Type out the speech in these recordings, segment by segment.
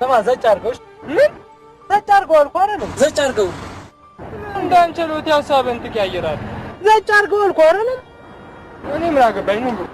ስማ ዘጭ አድርገው። ምን ዘጭ አድርገው አልኩህ አይደል? ዘጭ አድርገው። እንደ አንቸሎቲ ሀሳብህን ትቀያይራለህ። ዘጭ አድርገው አልኩህ አይደል? እኔ ምን አገባኝ ነው።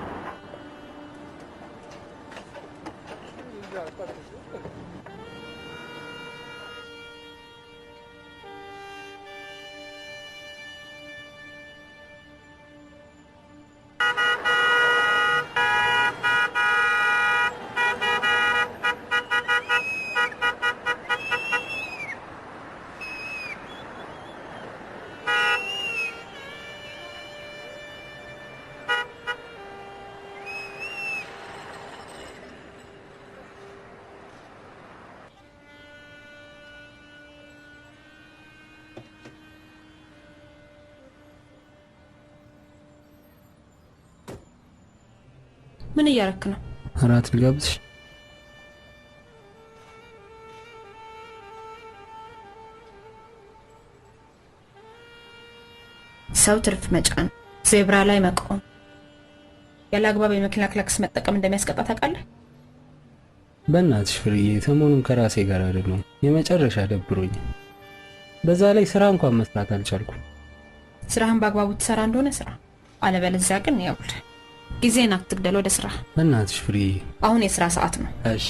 ምን እያረክ ነው? እራት ልጋብዝሽ? ሰው ትርፍ መጫን፣ ዜብራ ላይ መቆም፣ ያለ አግባብ የመኪና ክላክስ መጠቀም እንደሚያስቀጣ ታውቃለህ? በእናትሽ ፍርዬ፣ ሰሞኑን ከራሴ ጋር አይደለሁም። የመጨረሻ ደብሮኝ፣ በዛ ላይ ስራ እንኳን መስራት አልቻልኩም። ስራህን በአግባቡ ትሰራ እንደሆነ ስራ፣ አለበለዚያ ግን ያውል ጊዜን አትግደል። ወደ ስራ። በእናትሽ ፍርዬ፣ አሁን የስራ ሰዓት ነው። እሺ።